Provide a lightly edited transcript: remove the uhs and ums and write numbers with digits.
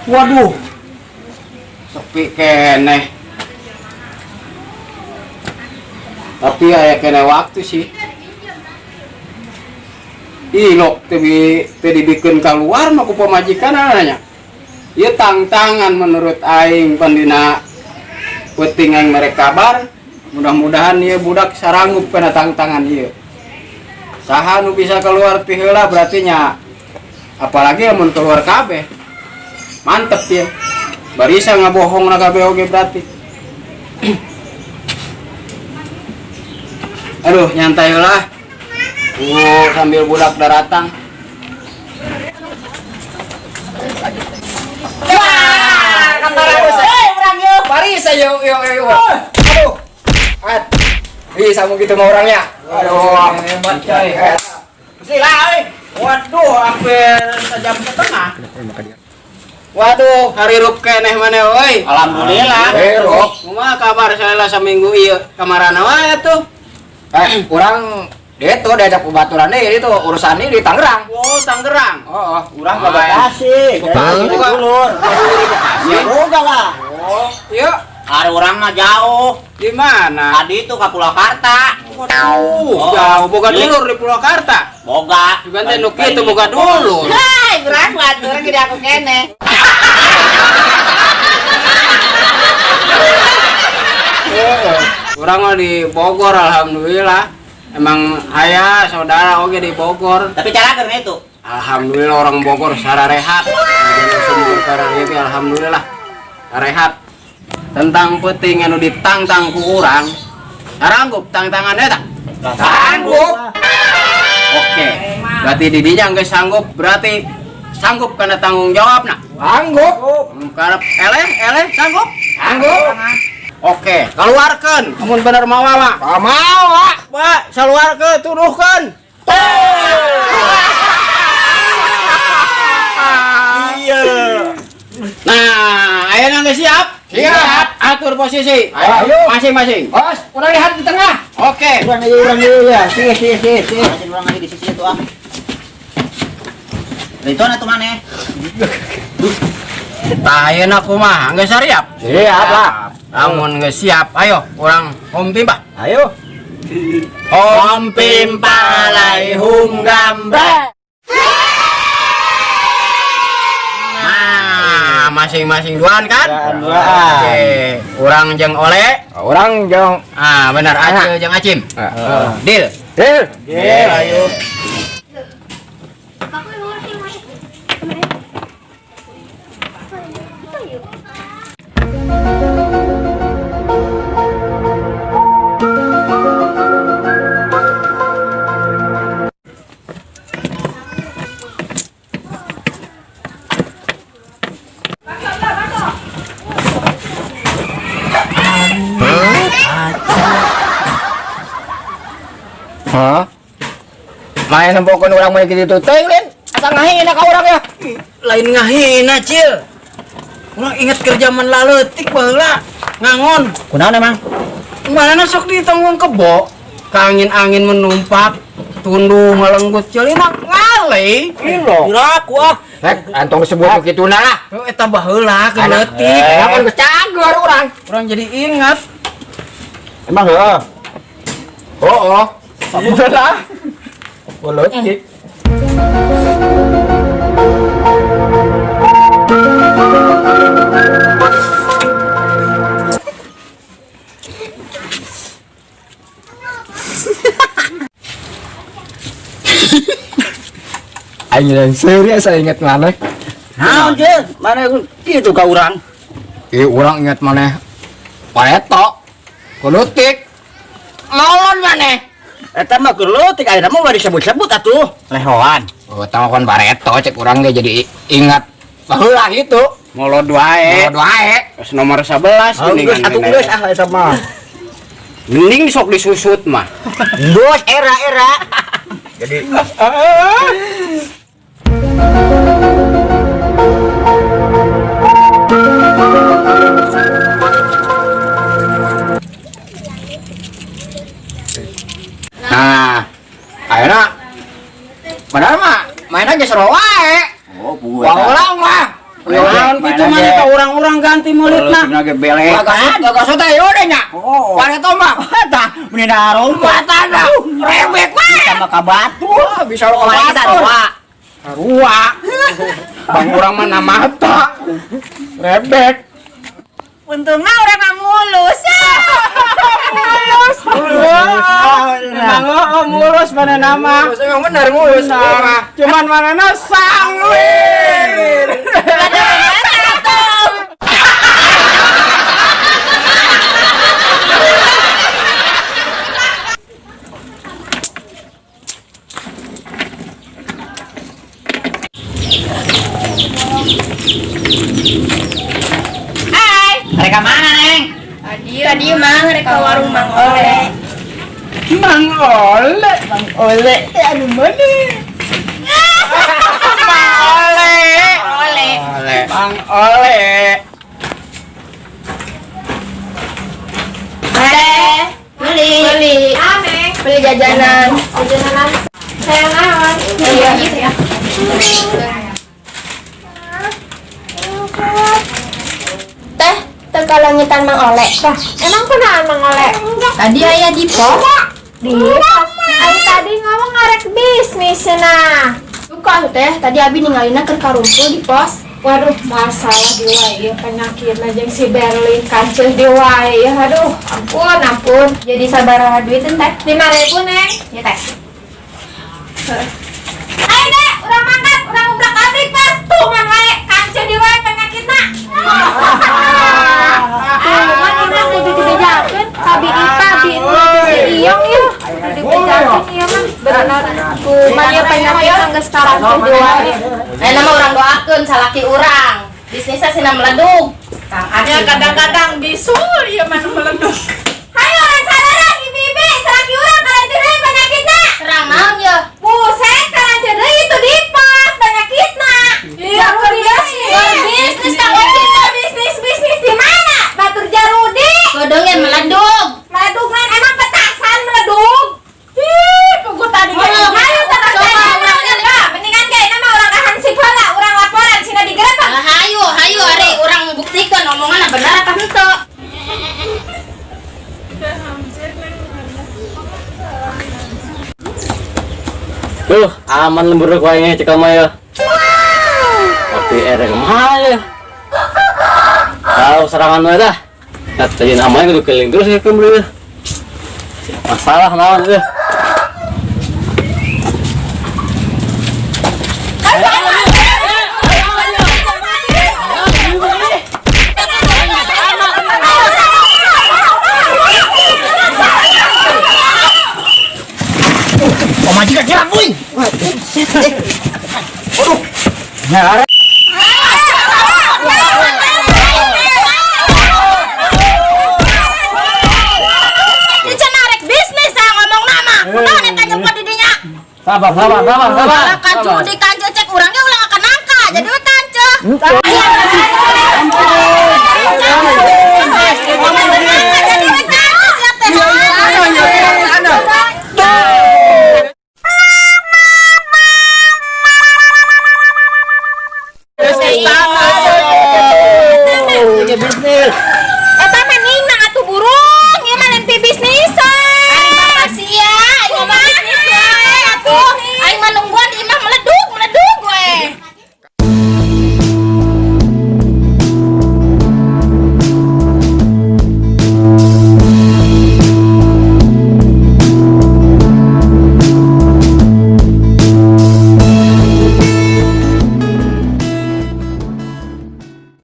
Waduh. Sepi keneh. Tapi aya keneh waktu sih. Ilok teu teu dibikeun keluar mah ku pamajikan nanya. Ieu tangtangan menurut aing pandina peuting aing mere kabar. Mudah-mudahan ieu budak saranggup kana tangtangan ieu. Saha nu bisa keluar ti heula berarti nya, apalagi lamun keluar kabeh. Mantep ya. Barisa ngabohong na kabeh oge berarti. Aduh, nyantai lah. Sambil budak daratang. Wah, eh, urang yeuh. Barisa yuk yuk yuk. Aduh. At. Bisa mau gitu mah orangnya. Aduh. Hebat coy. Sila euy. Waduh, hampir sejam setengah. Waduh, harirup keneh maneh euy. Alhamdulillah. Hirup. Kumaha kabar saya lah saminggu ieu? Kamarana wae tuh? Eh, urang dia tuh diajak ke baturan deh itu urusan ini di Tangerang. Oh, Tangerang. Oh, Urang ke Bekasi. Bekasi juga. Dulur. Bekasi. Ya boga lah. Oh, iya. Ada urang mah jauh. Di mana? Tadi itu ke Purwakarta. Waduh, Oh. jauh boga Milik. dulur di Purwakarta. Boga. Juga teh nu kitu boga dulur. Hai, urang batur gede aku kene. Heeh. Urang mah di Bogor alhamdulillah. Emang aya saudara oge di Bogor. Tapi cara kerja itu. Alhamdulillah orang Bogor secara rehat. Perkara ieu alhamdulillah rehat. Tentang peuting anu ditangtang ku urang. Saranggup tangtangan eta? Sanggup. Oke. Berarti didinya geus sanggup, berarti sanggup kana tanggung jawabna. Sanggup. Karep eleh eleh sanggup? Sanggup. Oke, keluarkan. Amun bener mawa mah. Mau, Pak. Pak, saluarkeun, tuduhkeun. Iya. Nah, ayeuna geus siap? Siap. Atur posisi. Ayo. Masing-masing. Bos, urang lihat di tengah. Oke. Urang ieu, urang ieu ya. Si si si si. Masih urang lagi di sisi itu ah. Itu atuh maneh. Tah ayeuna kumaha? Geus siap? Siap lah. Lamun geus siap, ayo urang hom pimpa. Ayo. Hom pimpa laihum gambre. Nah, masing-masing duaan kan? Duaan. Oke, urang jeung Ole. Urang jeung Ah, benar, Acil jeung Acim. Heeh. Deal. Deal. Deal, ayo. Hah? Main nempokeun urang mah kitu teuing lain. Asa ngahina ka urang ya. Lain ngahina, Cil. Urang inget keur jaman laleutik baheula ngangon. Kunaon emang? Mana sok ditanggung kebo. Ka angin-angin menumpak, tunduh ngalenggut Cil enak ngale. Ilo. Kira aku ah. Rek, antong disebut kitu lah. Oh, eta baheula keur leutik. Kan geus cager urang. Urang jadi ingat. Emang heeh. Oh, oh. Sampurna. Leutik. Aing yang serius saya ingat maneh. Naon je? Mana kitu ka urang? Ih, urang ingat maneh. Paeto. Kulutik. Molon maneh. Eta mah keur leutik ayeuna mah ulah disebut-sebut atuh. Lehoan. Oh, tahu kan bareto cek urang ge jadi ingat baheula gitu. Molod wae. Molod wae. Terus nomor 11 Oh, geus atuh geus ah eta mah. Mending sok disusut mah. Geus era-era. Jadi Nah, ayeuna padahal mah main aja seru wae. Oh, Wah, ulang mah. Naon Main Kitu mana ka urang-urang ganti mulitna. Leutikna ge belek. Gagasot, gagasot teh yeuh nya. Oh. Pareto mah. Tah, meni darompat. Matana. Rebek wae. Bisa mah ka batu. Bisa lo Kemarin kita sarua. Sarua. Bang urang mana mata. Rebek. Untungnya urang mah mulus. Mulus. Emang oh, mulus mana nama. Mulus emang bener mulus. Nah, cuman mana sanglir. Ada mana tuh? Hai. Mereka mana, Neng? Tadi mang rek ka warung Mang Ole. Mang Ole, Mang Ole, anu mana? Mang Ole. Ole. Mang Ole. Teh, beli. Beli. Beli jajanan. Jajanan saya naon? Iya, gitu ya. Teh, teu kalangitan Mang Ole. Tah, emang kunaon Mang Ole? Tadi aya di pos. Di pos. Ari tadi ngomong ngarek bisnis cenah. Suka tuh teh, tadi abi ningalina keur karumpul di pos. Waduh, masalah di wae ieu penyakitna jeung si Berlin kanceuh di wae ya. Aduh, ampun, ampun. Jadi sabaraha duit teh? 5.000, Neng. Ya teh. Ayo deh, urang mangkat, urang ubrak-abrik pas tuh Mang Ole kanceuh di wae penyakitna. Tuh, man urang kudu dibejakeun ka Bi Ipa, Bi Inul, si Iyong ieu. Kudu dibejakeun ieu mah. Bener. Kumaha ieu penyakitna geus karancuh di wae. Nah, nama urang doakeun salaki urang. Bisnisnya sina meledug. Kang Aceh. Ya kadang-kadang bisul ieu mah nu meledug. Hayo urang sadarang ibu-ibu, salaki urang karancuh deui penyakitna. Serang naon ye? Buset, karancuh deui itu di pos penyakitna. Iya, keur Bisnis Kang Aceh. Bisnis bisnis di mana? Batur Jarudi. Kodeungin meledug. Meledug lain emang petasan meledug. Ih, pugu tadi ge. Hayo tenang Coba urang teh. Mendingan kayaknya mah urang hansip heula, urang laporan sina digerebek. Lah hayu, hayu ari urang buktikeun omonganna bener apa henteu. Tuh, aman lembur kuahnya cek mah ya. Tapi erek mah ya. Tahu serangan mah dah. Nah, tadi namanya kudu keliling terus ya kembali. Masalah naon ya. Pamajikan nyerang euy. Waduh. Nyare. Ini cenah rek bisnis ah ngomong nama. Kunaon eta nyempot di dinya? Sabar, sabar, sabar, sabar. Lah kan judi kanceu cek urang ge ulah akan nangka. Jadi we kanceu. Jadi we kanceu siap teh. Bisnis.